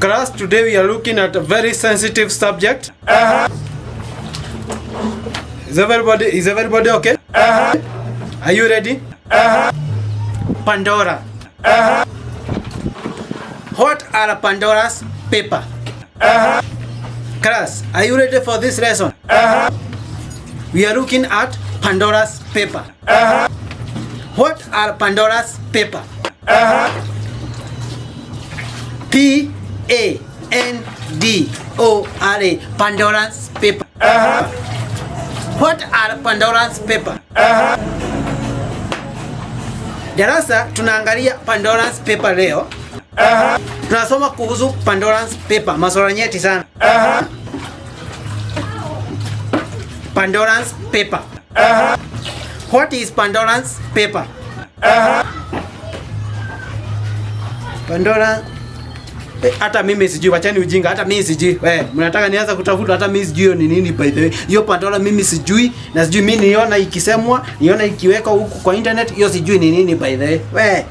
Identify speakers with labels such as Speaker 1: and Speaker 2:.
Speaker 1: Class, today we are looking at a very sensitive subject. Is everybody okay? Are you ready? Pandora. What are Pandora's paper? Class, are you ready for this lesson? We are looking at Pandora's paper. What are Pandora's paper? P A N D O R A, Pandora's paper. What are Pandora's paper? Darasa tunaangalia Pandora's paper leo. Tunasoma kuhusu Pandora's paper, masuala nyeti sana. Pandora's paper. What is Pandora's paper? Pandora. Hata mimi sijui, wachani ujinga, hata mimi sijui. We, mnataka nianza kutafuta, hata mimi sijui hiyo ni nini by the way. Hiyo Pandora mimi sijui na sijui mimi niona ikisemwa, niona ikiwekwa huku kwa internet, hiyo sijui ni nini by the way. We.